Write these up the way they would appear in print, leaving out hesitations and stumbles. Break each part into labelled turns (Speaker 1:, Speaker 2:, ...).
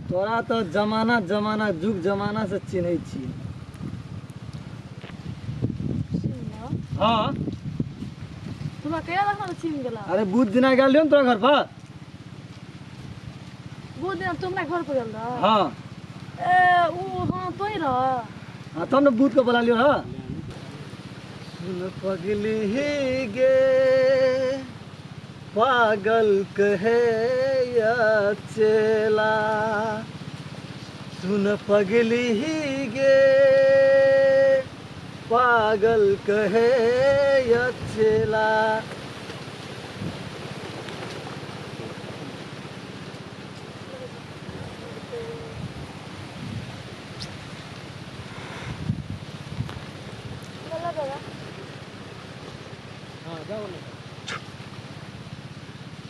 Speaker 1: तोरा तऽ जमाना जमाना जुग जमाना से चिन्है छियै। हाँ।
Speaker 2: तुम कहिया लखन चिन्ह गेला?
Speaker 1: अरे बुध दिना गेल रहियौ ने तोरा घर पर।
Speaker 2: बुध दिना तुम हमरा घर पर गेल रह?
Speaker 1: हाँ।
Speaker 2: ए उ हाँ तोही रह।
Speaker 1: हाँ तब ने बुध के बोला लियो। हाँ सुन पगली ही गे पागल कहे या चेला, सुन पगली ही गे पागल कहे या चेला।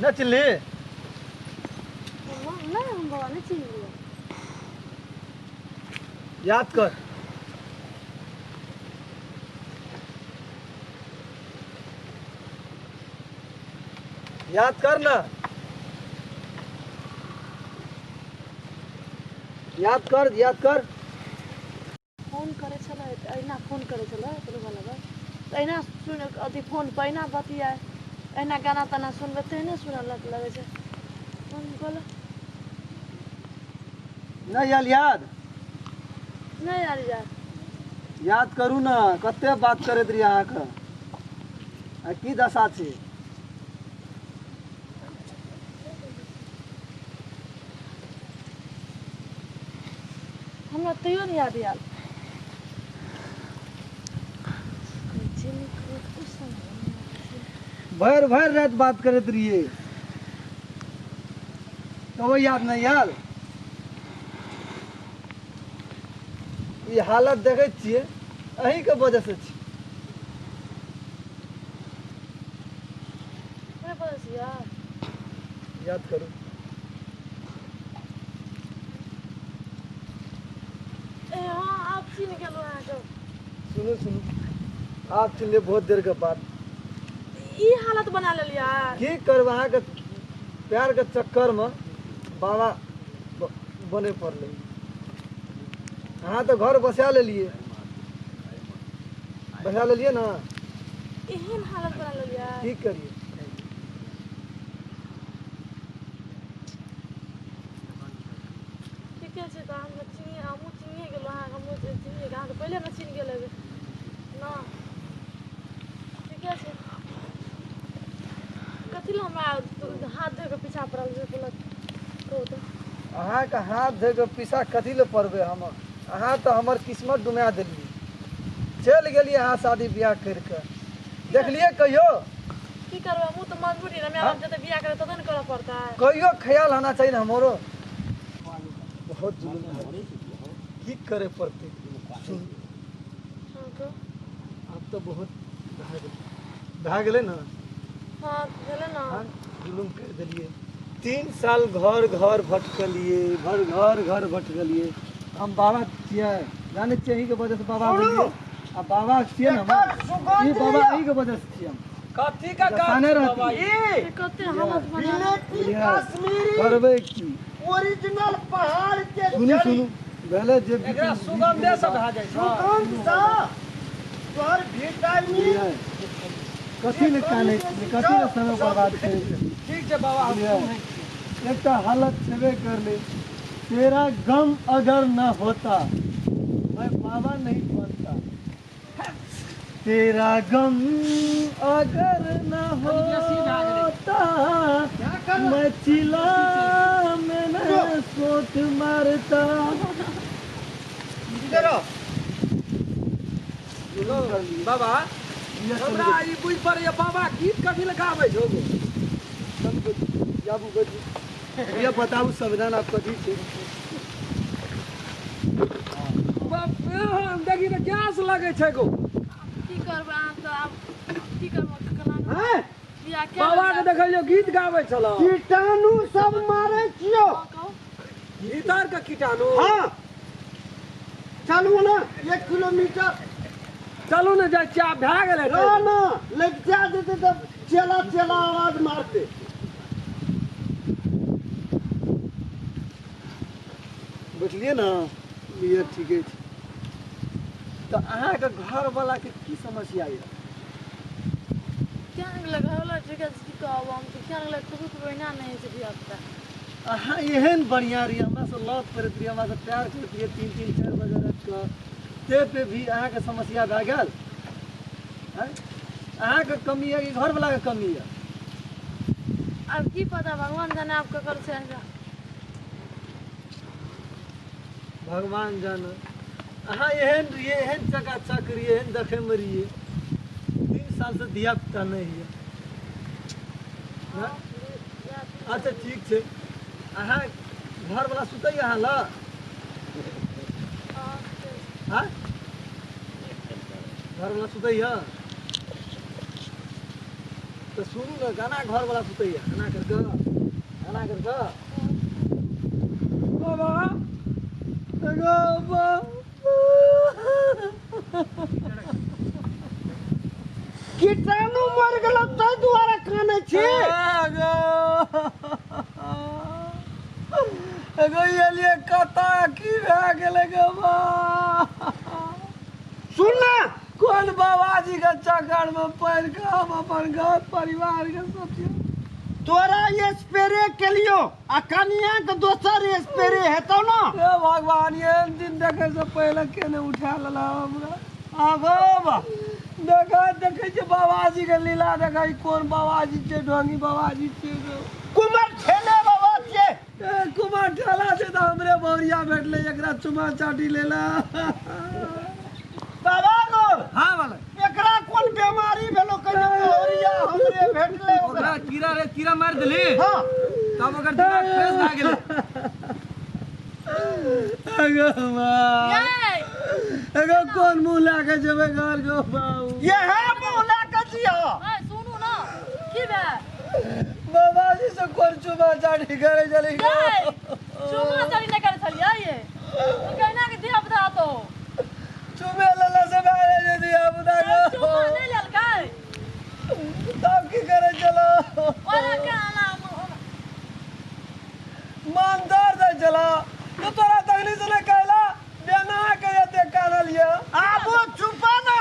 Speaker 1: न चिल्ली?
Speaker 2: नहीं, हम बाबा नहीं चिल्ली।
Speaker 1: याद कर। याद कर ना, याद कर, याद कर।
Speaker 2: फोन करे छलै तऽ अहिना फोन करे छलै वाला तऽ अहिना सुन अथी फोन पर अहिना बतियाए, अहिना गाना ताना सुनबै तेहने सुनऽ लगै छै। फोन कहलक
Speaker 1: नहीं आयल याद?
Speaker 2: नहीं आयल याद।
Speaker 1: याद करू ना, कते बात करैत रहियै अहाँके, आ की दशा छै।
Speaker 2: हमरा तैयो नहीं याद आयल।
Speaker 1: भरि भरि राति बात करैत रहियै तबो याद नहीं आयल। ई हालत देखै छियै अहीँके वजहसँ छी। याद करू। सुनू सुनू, आप चिन्हलियै बहुत देर के बाद।
Speaker 2: ई हालत बना लेलियै।
Speaker 1: की करब, अहाँके प्यार के चक्कर में बाबा बने पड़लै। अहाँ तऽ घर बसा लेलियै, बसा लेलियै ना।
Speaker 2: एहन हालत बना लेलियै।
Speaker 1: की करियै?
Speaker 2: ठीके छै तऽ हम चिन्ह, हमहूँ चिन्हिए गेलहुँ अहाँके, हमहूँ चिन्हिए गेलहुँ अहाँके, पहिले ने चिन्ह गेल हेबै ना। ठीके छै। कथी लए हमरा हाथ धोइ कऽ पीछा पड़ल छै? बोलत कहू तऽ।
Speaker 1: अहाँके हाथ धोइ कऽ पीछा कथी लए पड़बै हम? अहाँ तऽ हमर किस्मत डुमा देलियै। चलि गेलियै अहाँ शादी बियाह करि कऽ, देखलियै कहियो?
Speaker 2: की करबै, हमहूँ तऽ मजबूरी ने, माय बाप जते बियाह करे तते ने करऽ पड़तै।
Speaker 1: कहियो ख्याल होना चाही ने हमरो। बहुत जुलुम है, की करे पड़तै। सुन, आब तऽ बहुत भए गेलै, भए गेलै ने।
Speaker 2: हाँ भेलै ना।
Speaker 1: हाँ, जुलुम करि देलियै। 3 साल घर घर भटकलियै, भर घर घर भटकलियै। हम बाबा छियै, जानै छियै, अहीँके वजहसँ बाबा भेलियै। आ बाबा छियै ने हम, ई बाबा अहीँके वजहसँ छियै हम।
Speaker 3: कथी का
Speaker 1: जसाने
Speaker 3: काज बाबा
Speaker 1: रहती।
Speaker 3: ई
Speaker 2: कते हालत बना
Speaker 4: विलेती कश्मीरी
Speaker 1: करबै की?
Speaker 4: ओरिजिनल पहाड़ के
Speaker 1: सुनू सुनू, भेलै जे
Speaker 3: एकरा सुगंधे से भए जाइ छै।
Speaker 4: सुगंध सँ तोहर विटामिन।
Speaker 1: कथी ले कानै छियै? कथी ले समय बर्बाद करै छियै?
Speaker 3: ठीक छै बाबा, हम
Speaker 1: बुझलियै?
Speaker 3: सुनै छियै।
Speaker 1: एकटा हालत छेबे करलै। तेरा गम अगर न होता मैं बाबा नहीं बनता, तेरा गम अगर न होता मैं चिला में न सोट मारता।
Speaker 3: बाबा हमरा ई बुझि पड़ैया बाबा गीत कथी लए गाबै छौ?
Speaker 1: जाबू बैठू, ये बताबू संविधान आप कथी छै?
Speaker 3: बाप रे, देखी तऽ गैस लगै छै गो।
Speaker 2: की करबै अहाँ तऽ, आब की करबै केना
Speaker 4: हैं?
Speaker 2: बियाह के
Speaker 3: बाबा के देखलियौ गीत गाबै छलौ।
Speaker 4: कीटाणु सब मारै छियौ।
Speaker 2: कहू।
Speaker 3: भीतर के कीटाणु।
Speaker 4: हाँ चलू ना 1 किलोमीटर।
Speaker 3: चलू ने, जाइ छियै, आब भए गेलै।
Speaker 4: ना ना, लग जा जेतै तब चेला चेला आवाज मारते।
Speaker 1: बैठलियै ने लिअ ठीके छै तऽ अहाँके घरवलाके की समस्या यऽ
Speaker 2: क्या निकले घरवाला ठीक है की कहब हम तऽ क्या निकले खूब खूब एना नहि होइ छै धिया पुता
Speaker 1: अहाँ एहन बढ़िआँ रहियै हमरासँ लव करैत रहियै हमरासँ प्यार करैत रहियै तीन तीन चारि बजे रातिकऽ ते पे भी अहाँके समस्या भए गेल आँय? अहाँके कमी यऽ कि घरवलाके कमी यऽ
Speaker 2: आब की पता भगवान जाने आब ककर छै ऐसा
Speaker 1: भगवान जाने अहाँ एहन रहियै एहन चकाचक रहियै एहन देखैमे रहियै तीन सालसँ धियापुता नहि होइए अच्छा ठीक छै अहाँ घरवला सुतैए अहाँ लग आँय घरवला सुतैए तऽ सुनू ने गाना घरवला सुतैए एना करि कऽ एना करि कऽ बाबा एगो बाबा
Speaker 4: कीटाणु मर गेलो ताहि दुआरे कानै छी
Speaker 1: एगो एगो एलियै कतऽ की भए गेलै गो बा
Speaker 4: सुन ना
Speaker 1: कोन बाबाजी के चक्कर में पड़ के हम अपन घर परिवार के सोचियो
Speaker 4: तोरा स्प्रे केलियो आ कनिया के दोसर स्प्रे हेतौ ना
Speaker 1: हे भगवान एहन दिन देखे से पहले के ने उठा लेला हमरा
Speaker 4: आगो बा
Speaker 1: देख देखे छै बाबाजी के लीला देखे कोन बाबाजी छै ढोंगी बाबाजी छै गो।
Speaker 4: कुमर ठेले बाबा छियै
Speaker 1: ए कुमार ठेला छै तऽ हमरे बौरिया भेटलै एकरा चुमा चाटी लेला
Speaker 4: बाबा गो
Speaker 1: हाँ वाला
Speaker 4: एकरा कोन बीमारी भेलो कहियो बहुरिया हमरे भेटलै ओकरा
Speaker 3: ओकरा कीड़ा रे कीड़ा मारि देली
Speaker 4: हाँ
Speaker 3: तब ओकर दिमाग फ्रेश भए गेलै
Speaker 1: अगो माँ
Speaker 2: ये
Speaker 1: एगो कोन मुँह लए के जेबै घर गो बाबू
Speaker 4: यह मुँह लए के जिया
Speaker 2: ए सुनू ना की भेल
Speaker 1: बाबाजी से कोन चुमा चाटी करे चली गो
Speaker 2: ये चुमा चाटी नहि करै छलियै ये ई केना के धिया पुता तो
Speaker 1: चुमे लेला से भए जे धिया पुता गो
Speaker 2: चुमा नहि लेलकै
Speaker 1: तब की करे चलो
Speaker 2: ओना काना
Speaker 1: मन दर्द है चला तो तोरा तकलीफ से नहीं कहला बेना के एते कानल ये
Speaker 4: आबो चुपा ना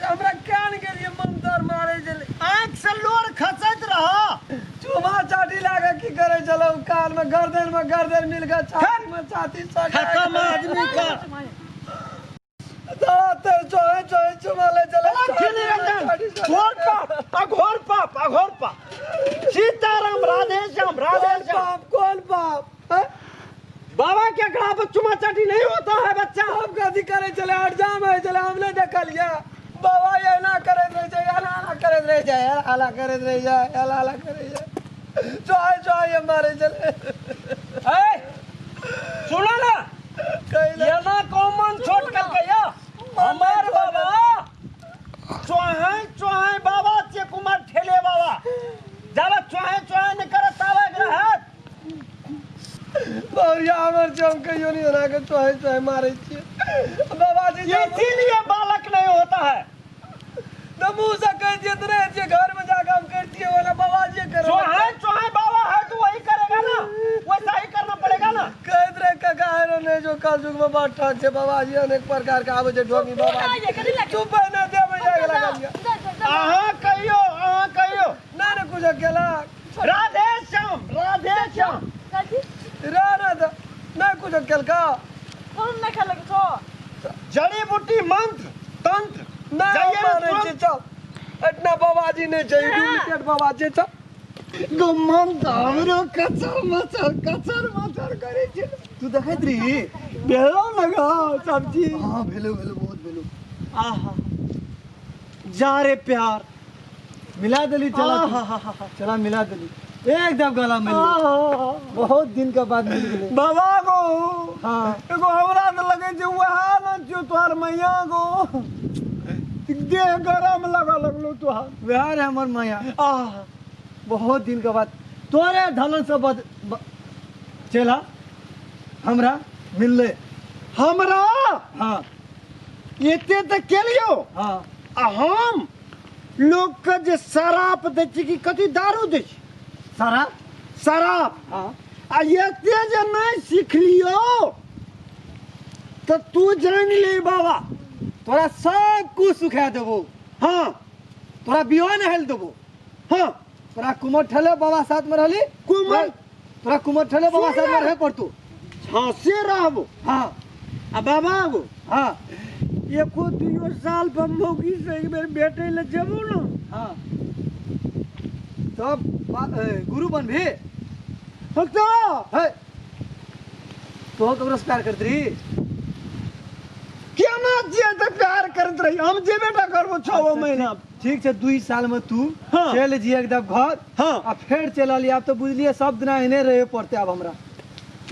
Speaker 1: हमरा कान के लिए मन दर्द मारे चले
Speaker 4: आँख से लोर खसैत रह
Speaker 1: चुमा चाटी लागे की करे चलो कान में गर्दन में गर्दन मिल के छाती में छाती सटा
Speaker 4: खत्म आदमी का
Speaker 1: तेरे चोहे चोहे चुमा ले चले
Speaker 4: लक्ष्मी निरंजन घोर पाप अघोर पाप अघोर पाप सीताराम राधे श्याम राधे
Speaker 1: कौन
Speaker 4: श्याम
Speaker 1: पाप कौन पाप हैं?
Speaker 4: बाबा के अखड़ा पर चुमा चाटी नहीं होता है बच्चा
Speaker 1: हम कथी करे चले अड़जाम है चले हमने देखल ये बाबा ये ना करैत रहे छै एना एना करैत रहे छै एला करैत रहे छै एला एला करे छै चोहे चोहे ये मारे चले
Speaker 3: ए सुनो ना
Speaker 1: कैला
Speaker 3: एना कॉमन छोट करके या हमार बाबा
Speaker 4: चोहे चोहे बाबा चे कुमार ठेले बाबा जाबा चोहे चोहे न करे ताबे एकरा हाथ
Speaker 1: बौरिया हमर छै हम कहियो नहीं एना के चोहे चोहे मारे छियै बाबाजी जब
Speaker 4: इसीलिए बालक नहीं होता है
Speaker 1: तऽ मुँह से कहै छियै तऽ रहै छियै घर में जाके हम करितियै वाला बाबाजी करे
Speaker 4: चोहे चोहे बाबा है तो वही करेगा ना वैसा ही करना पड़ेगा ना
Speaker 1: कहैत रहे काका आरो नहि जो कल युग में बड़ ठग छै बाबाजी अनेक प्रकार के आबै छै ढोंगी बाबाजी
Speaker 2: ये कथी लगे
Speaker 1: चुप ना देबै जाके लगलियै
Speaker 4: अहाँ कहियो अहाँ कहियो
Speaker 1: ना ने कुछ केला
Speaker 4: राधे श्याम राधे श्याम
Speaker 2: कथी
Speaker 1: रे ना तऽ नहि कुछ केलका
Speaker 2: फोन नहि खेलक छो
Speaker 4: जड़ी बूटी मंत्र तंत्र
Speaker 1: नहि
Speaker 4: जाइए
Speaker 1: हम
Speaker 4: ने
Speaker 1: मानै
Speaker 4: तुरंत।
Speaker 1: छियै चल एतना बाबाजी नहि छै डुप्लीकेट बाबा छै चल
Speaker 4: गो मन तऽ हमरो कचर मचर कचर मचर करै छै
Speaker 1: तू देखैत रही
Speaker 4: भेलो ने गो सब चीज
Speaker 1: हाँ भेलो भेलो बहुत भेलो
Speaker 4: आहा जा रे प्यार
Speaker 1: मिला देली चला तू।
Speaker 4: आहा
Speaker 1: चला मिला देली एकदम गला मिल गेलै। बहुत दिन के बाद मिल गेलै
Speaker 4: बाबा गो
Speaker 1: हाँ
Speaker 4: एगो हमरा तऽ लगै छै वएह ने छियौ तोहर मैया गो देह गरम लगऽ लगलो तोहर
Speaker 1: वएह रहे हमर माया
Speaker 4: आहा
Speaker 1: बहुत दिन के बाद तोरे धलन से बद चला हमरा मिलले
Speaker 4: हमरा
Speaker 1: हाँ
Speaker 4: एते तऽ केलियौ
Speaker 1: हाँ
Speaker 4: आ हम लोकके जे शराब दै छै कि कथी दारू दै छै
Speaker 1: सारा
Speaker 4: शराब
Speaker 1: हाँ
Speaker 4: आ एते जे नहि सिखलियौ तऽ तू जानि ले बाबा।
Speaker 1: तोरा सब कुछ सुखा देबो।
Speaker 4: हाँ।
Speaker 1: तोरा बियाह नहीं हेल देबो।
Speaker 4: हाँ।
Speaker 1: तोरा कुमर ठेले बाबा साथ में रहली।
Speaker 4: कुमर
Speaker 1: तोरा कुमर ठेले बाबा साथ में रहे पड़तो।
Speaker 4: हाँ से रहबो।
Speaker 1: हाँ।
Speaker 4: आ बाबा गो।
Speaker 1: हाँ।
Speaker 4: एको दुइयो साल पर मौगी से एक बेर भेटै लए जेबो न।
Speaker 1: हाँ। तब गुरु बन भी।
Speaker 4: हाँ तो।
Speaker 1: है। तो ककरो से प्यार करत रही?
Speaker 4: केना जे तऽ प्यार करत रही, हम जे बेटा करबो 6 महीना।
Speaker 1: ठीक छै, 2 साल में तू
Speaker 4: हाँ।
Speaker 1: चल जी एकदम घर।
Speaker 4: हाँ।
Speaker 1: आ फेर चल अली, आब तो बुझलिए सब दिना एने रहे पड़ते आब हमरा।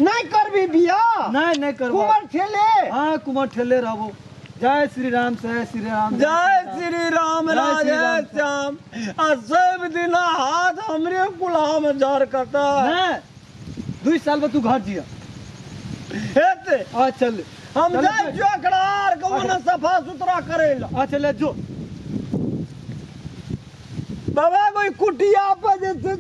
Speaker 4: नहीं करबी बियाह?
Speaker 1: नहीं, नहीं करबो।
Speaker 4: कुमर ठेले?
Speaker 1: हाँ, कुमर ठेले रहबो। जय श्री राम, जय श्री राम,
Speaker 4: जय श्री राम,
Speaker 1: जय श्री
Speaker 4: राधे
Speaker 1: राम।
Speaker 4: श्याम। आ सब दिना हाथ हमरे कुल्हा में जर कता।
Speaker 1: नहीं, 2 साल में तू घर जिया।
Speaker 4: हेते।
Speaker 1: आ चल।
Speaker 4: हम
Speaker 1: चल,
Speaker 4: जाय
Speaker 1: चल।
Speaker 4: छियो एकरा आर के ओने सफा सुथरा करे ला।
Speaker 1: आ चल जो।
Speaker 4: बाबा कोई कुटिया पर जे छै